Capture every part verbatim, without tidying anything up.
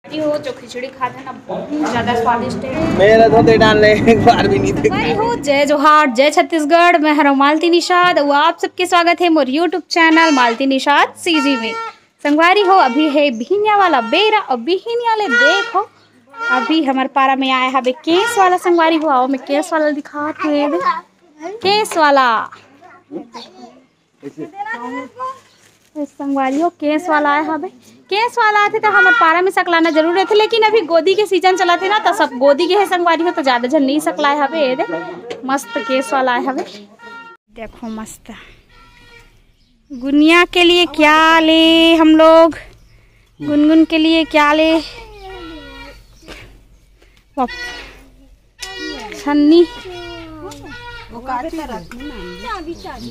हो जो खिचड़ी खात हे ना, बहुत ज्यादा स्वादिष्ट हे। मेरा तो दे डाल ले, एक बार भी नहीं देखा। संगवारी हो, जय जोहार, जय छत्तीसगढ़। मैं हरव मालती निषाद अउ आप सबके स्वागत हे मोर YouTube channel Malti Nishad CG में। संगवारी हो, अभी हे बिहिनिया वाला बेरा अउ बिहिनिया ले देखो, अभी हमर पारा में आए हवे केस वाला। संगवारी हो, आओ मैं केस वाला दिखात हूँ, ये दे, केस वाला। ए संगवारी हो, केस वाला आए हवे। केस वाला आथे त हमर पारा में सकलाना जरूर रहिथे, लेकिन अभी गोदी के सीजन चलत हे ना, त सब गोदी के हे संगवारी हो, त ज्यादा झन नहीं सकलाए हवे। ए दे, मस्त केस वाला आए हवे, देखो मस्त। गुनिया के लिए क्या ले हम लोग, गुनगुन के लिए क्या ले? पप-, छन्नी।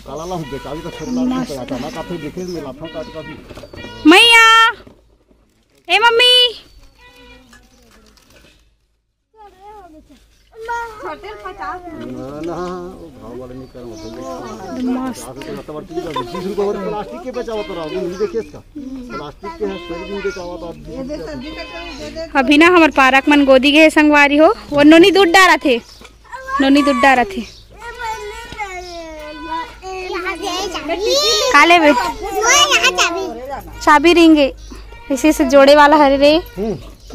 काला ला हुब्बे, काली का छोड़ ला, मस्त। काला का फिर देखे में लाफा काट का भी। मैया, ए मम्मी। ना, ना, वो भाव वाले नहीं कर, मतलब, मस्त। पचास रुपये का तब ठीक है, बीस रुपये और प्लास्टिक के बेचा हुआ तो रहा, अभी नहीं देखे इसका। प्लास्टिक के है, फिर भी बेचा हुआ तो आप बीस रुपये। अभी ना हमर पारक मन गोदी गे हे संगवारी हो, वो नोनी दूध डारत हे, नोनी दूध डारत हे। का लेबे? चाबी रिंगे, इसी से जोड़े वाला हरे रे,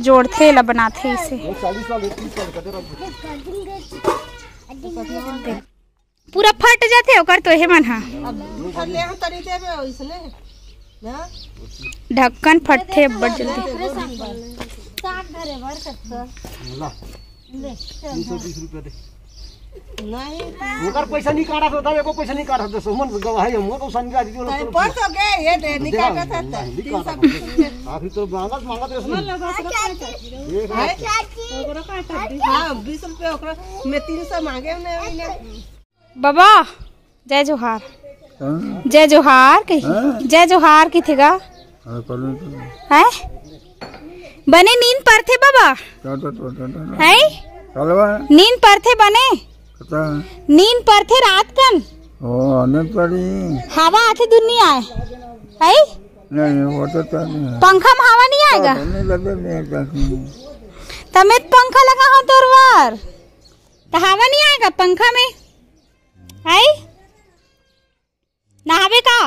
जोड़थे ला बनाथे इसे। पूरा फट जाथे ओकर तो हे मन हा। अब ले हम तरी देबे ओइसने। ना? ढक्कन फटथे अब्बड़ जल्दी। साग धरे बर सकता। ला। ले, चल, तीन सौ बीस रुपया दे। नहीं, ओकर पैसा नहीं काटा होता, एको पैसा नहीं काटा होता, सुमन गवाही हम तो संजय जी ताई पर तो गए, ये दे, निकाल के था, नहीं, नहीं तीन सौ बीस रुपया। आखिर तो मांगत, मांगत रहे। मन लगा तो काटा। ये है? ओकरो काटा दी। हाँ, बीस रुपया ओकरा, मैं तीन सौ मांगे, उन्हें, उन्हें। बाबा, जय जोहार। हाँ? जय जोहार कही। हाँ? जय जोहार कथे गा। हाँ, करूँ तो। हैं? बने नींद परथे बाबा? टा, टा, टा, टा, टा, टा। हैं? चलवा। नींद परथे बने? पता। नींद परथे रात कन? ओ, आने पड़ी। हवा आथे दुनिया आए। हैं? नहीं, वो तो क्या नहीं है। पंखा में हवा नहीं आएगा? नहीं लगे, नहीं लगे। तमे पंखा लगा हो तोर बर। त हवा नहीं आएगा पंखा में? आई? नहाबे का?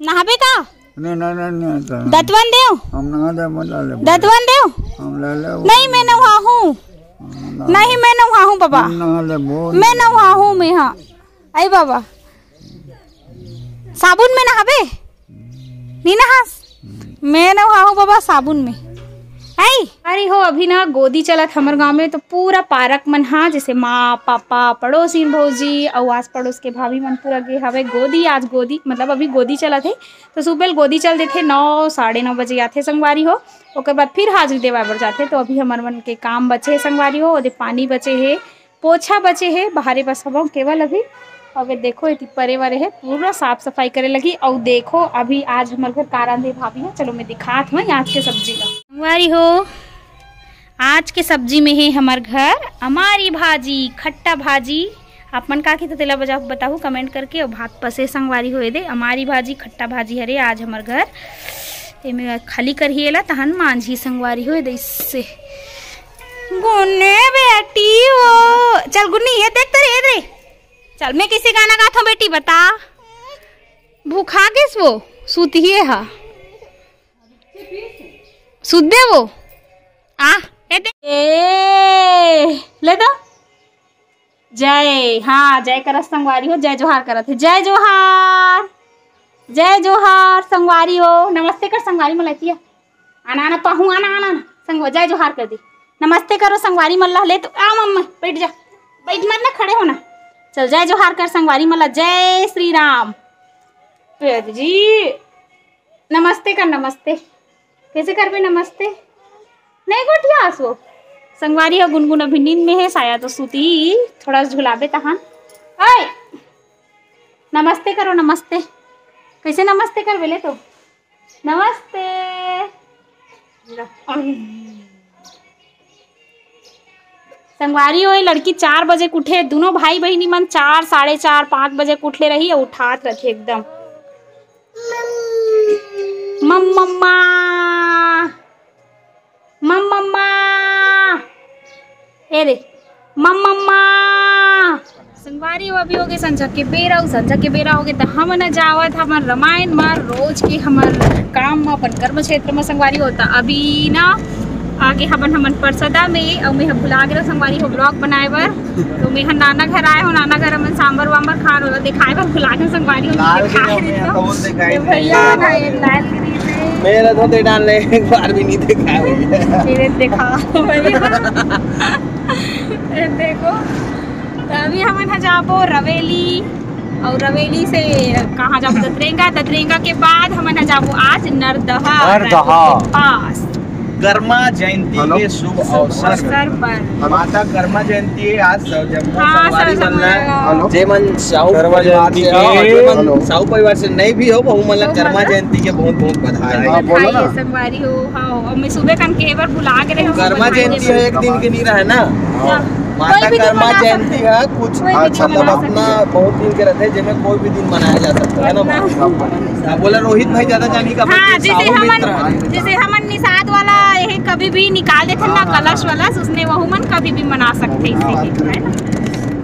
नहाबे का? नहीं, नहीं, नहीं, नहीं आता। दतवन देव? हम नहा ले, मत ला ले। दतवन देव? हम ला ले, वो नहीं, मैं नहाहूँ। हाँ, ला ले। नहीं, मैं नहाहूँ बाबा। हम नहा ले, बोल। मैं नहाहूँ, मैं, हाँ। आई बाबा। साबुन में नहाबे? नहीं नहास? मैं नहाहूँ बाबा साबुन में। आई? अरे हो, अभी ना गोदी चलत हमर गांव में, तो पूरा पारक मन हा, जैसे माँ, पापा, पड़ोसिन भौजी अउ आस पड़ोस के भाभी मन पूरा गे हवे गोदी। आज गोदी, मतलब अभी गोदी चलत हे, तो सुबह गोदी चल देथे, नौ, साढ़े नौ बजे आथे संगवारी हो, ओकर बाद फिर हाजिरी देवाए बर जाथे। तो अभी हमर मन के काम बचे हे संगवारी हो, ओदे पानी बचे हे, पोछा बचे हे, बाहरे बस हवं केवल अभी। अबे देखो, एती परे वरे हे, पूरा साफ सफाई करे लगी। अउ देखो, अभी आज हमर घर का रांधे भाभी हे, चलो मैं दिखात हूँ आज के सब्जी ला। संगवारी हो, आज के सब्जी में हे हमर घर अमारी भाजी, खट्टा भाजी। आप मन का कहिथो तेला बजा-, बताहू comment करके। अउ भात पसे संगवारी हो, ए दे अमारी भाजी, खट्टा भाजी हरे आज हमर घर। एमे खाली करही एला, तहन मांझी संगवारी हो, ए दे इससे। गुन्ने बेटी हो, चल गुन्नी, ये देख तो रे, ये रे। चल, मैं किसी गाना गात हूँ बेटी, बता। भूखा गेस वो, सुतिए हा। सुत दे वो। आ, ए दे। ए, ले दो। जय, हाँ, जय करत संगवारी हो, जय जोहार करत हे। जय जोहार, जय जोहार संगवारी हो। नमस्ते कर संगवारी मन ला एती आ। आना, आना, पाहू, आना, आना, आना। संगवा, जय जोहार कर दे। नमस्ते करो संगवारी मन ला, ले तो, आ मम्मा, बैठ जा। बैठ मत ना, खड़े हो ना। चल, जय जोहार कर संगवारी मन ला, जय श्री राम। ए जी, नमस्ते कर, नमस्ते। कैसे करबे नमस्ते? नहीं गोठियास वो। संगवारी हो, गुनगुन अभी नींद में हे, साया तो सूती, थोड़ा सा झुलाबे तहन। ओए, नमस्ते करो, नमस्ते। कैसे नमस्ते करबे ले तो? नमस्ते। संगवारी हो, ए लड़की चार बजे के उठे, दुनों भाई बहिनी मन चार, साढ़े चार, पाँच बजे के उठले रही, अउ उठात रथे एकदम। मम-, मम्मा। ए रे, मम्मा। संगवारी हो, अभी हो गए संझा के बेरा, अउ संझा के बेरा हो गए, त हमन ह जावत हमर रामायण म, रोज के हमर काम म, अपन कर्म क्षेत्र म। संगवारी हो, त अभी ना आगे हमन, हमन परसदा में, अउ मैं ह भुला गेलो संगवारी हो vlog बनाए बर। तो मैं ह नाना घर आए हो, नाना घर हमन सांबर वांबर खान, ओला दिखाए बर भुला गेलो संगवारी हो, लाल दिखाए गिरी दे में तो। कौन दिखाई ये नहीं? भैया ना, ये लाल गिरी में। मेरा तो दे डालने एक बार भी नहीं देखा है भैया। ये देखा भैया। ये देखो, तो अभी हमन ह जाबो रवेली, अउ रवेली से कहाँ जाबो? दतरेंगा। दतरेंगा के बाद हमन ह जाबो आज नरदहा, नरदहा। रायपुर के पास। कर्मा जयंती हेलो। के शुभ अवसर अवसर पर। माता कर्मा जयंती है आज, सब जम्मो हाँ, संगवारी सब मन ला, जम्मो। हेलो। जे मन साहू कर्मा परिवार जयंती से हो, के। जे मन हेलो। साहू परिवार से नहीं भी हो, वहू मन ला तो कर्मा मतलब जयंती के बहुत बहुत बधाई। हाँ, बोलो ना। बधाई संगवारी हो, हाँ, अउ मैं सुबह कन के बार भुला गए रहे हूँ, कर्मा बधाई जयंती देवे। है, एक दिन के नहीं रहे ना। हाँ। माता कोई भी दिन कर्मा मना जयंती सकते हैं। है, कुछ कोई भी अच्छा, दिन मतलब मना अपना सकते हैं। बहुत दिन के रहते हैं, जेमे कोई भी दिन मनाया जा सकता है ना। अपना। हाँ, बोला रोहित भाई ज्यादा जानी का हाँ, भाई जैसे साहू हमन, मित्र है। जैसे हमन निषाद वाला ये कभी भी निकाल देते हैं ना, हाँ, हाँ, कलश हाँ। वाला, उसने वहू मन कभी भी मना सकते हैं इसे, है ना?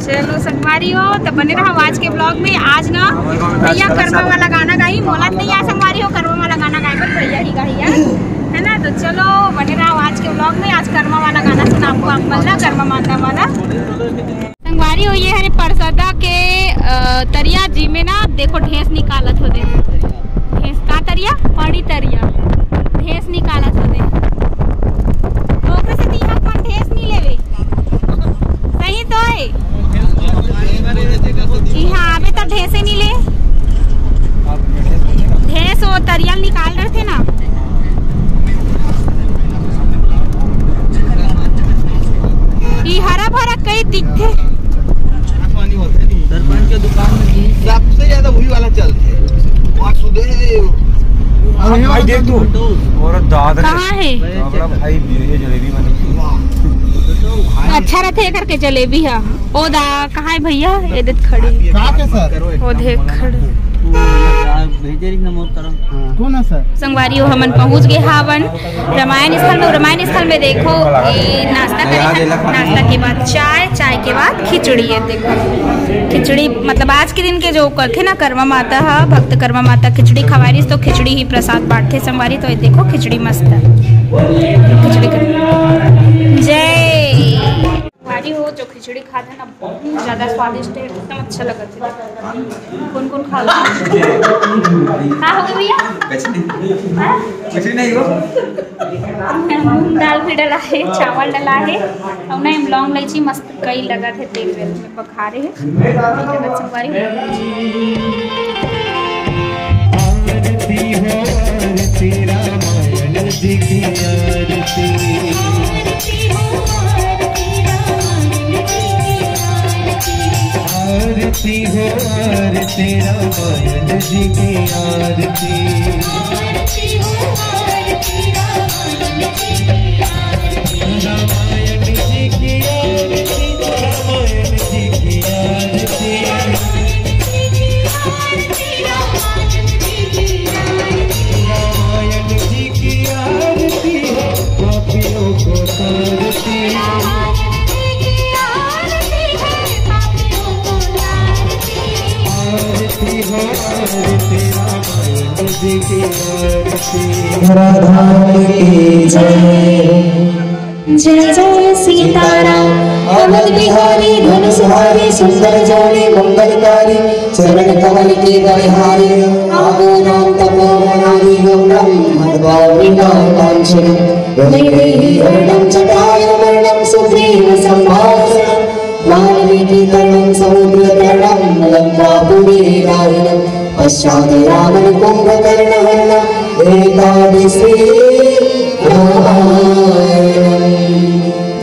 चलो संगवारी हो, तो बने रहो आज के vlog में। आज ना भैया कर्मा वाला गाना गाही, मोला नहीं आय संगवारी हो कर्मा वाला गाना गाए बर, भैया ही गाही है, है ना? तो चलो बने रहो आज के vlog में। आज कर्मा वाला गाना सुनाबो आप मन ला, कर्मा माता वाला। संगवारी हो, ये हरे परसदा के, अ, तरिया जी में ना, देखो ढेंस निकालत हो, देखो ढेंस का तरिया, पड़ी तरिया, ढेंस निकालत हो, देखो। ओकरे से तीहा कौन ढेंस नहीं लेवे, सही तो है। इहाँ आबे त ढेंसे नहीं ले, ढेंस वो तरिया निकाल रहे थे ना। ई हरा भरा कई दिखथे। सरपंच के दुकान में घी सबसे ज्यादा वही वाला चलथे। वासुदेव। भाई देख तू, और दादा कहाँ है? बाबरा भाई, ये जलेबी बनी। वाह। अच्छा रथे एकर के जलेबी हा। ओ दा, कहाँ है भैया? ये देख खड़ी। कहाँ के सर? ओ देख खड़ी। भेजे रही ना मोर तरफ। हाँ। कौन है सर? संगवारी हो, हमन पहुँच गए हावन रामायण स्थल में। रामायण स्थल में देखो, ये नाश्ता करे हन। नाश्ता के बाद चाय, चाय के बाद खिचड़ी है। देखो खिचड़ी, मतलब आज के दिन के जो करथे ना, कर्मा माता हा, भक्त कर्मा माता खिचड़ी खवारिस, तो खिचड़ी ही प्रसाद बांटथे संगवारी। तो ये देखो खिचड़ी मस्त है, खिचड़ी कर जय। संगवारी हो, जो खिचड़ी खात है ना, बहुत ज्यादा स्वादिष्ट है, एकदम अच्छा लगत है। कौन कौन खा लो? का हो गया भैया? कुछ नहीं। हाँ? कुछ नहीं हो। मूंग दाल भी डला है, चावल डला है, और ना लौंग इलायची मस्त कई लगत है तेल वेल में। खा रहे हैं। आरती हो आरती, रामायण जी की आरती। आरती हो आरती, रामायण जी की आरती। रामायण जी की आरती, रामायण जी की आरती। रामायण जी की आरती हो, पापियों को तारती। आरती हो आरती, रामायण जी की आरती। राधा की जय। जय जय सीताराम। अवध बिहारी धनुषधारी, सुंदर जोड़ी मंगलकारी, चरण कमल की बलिहारी। आवो नाम तपोवनारी, गौतम मध्वावृता कांचन। वैदेही हरणं च तारमरणं सुग्रीव संभाषणं। वाल्मीकि तरणं समुद्र तरणं लंकापुरी दारुणं। पश्चात् रावण कुंभकर्ण हरण एतादृशी रामायणम्।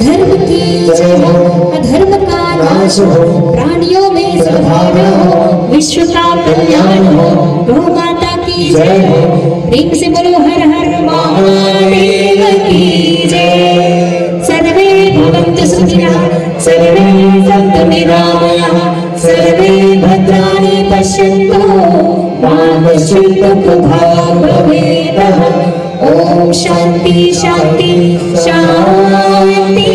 धर्म की जय हो, अधर्म का नाश हो, प्राणियों में सद्भावना हो, विश्व का कल्याण हो, गौ माता की जय हो। प्रेम से बोलो हर हर महादेव की जय। सर्वे भवन्तु सुखिनः, सर्वे सन्तु निरामयाः, सर्वे भद्राणि पश्यन्तु, मा कश्चित् दुःखभाग् भवेत्। ओम शांति शांति शांति।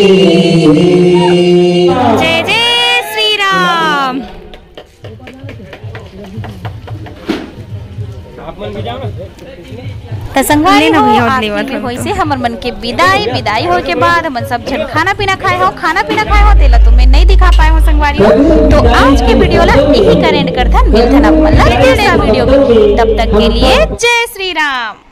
त संगवारी हो, आखिरी में होइसे हमर मन के बिदाई। बिदाई होए के बाद हमन सब झन खाना पीना खाए हो। खाना पीना खाए हो, तेला तो मैं नहीं दिखा पाए हो संगवारी हो। तो आज के वीडियो ला यही कर एंड करथन। मिलथन अपन ला नेक्स्ट वीडियो में। तब तक के लिए जय श्री राम।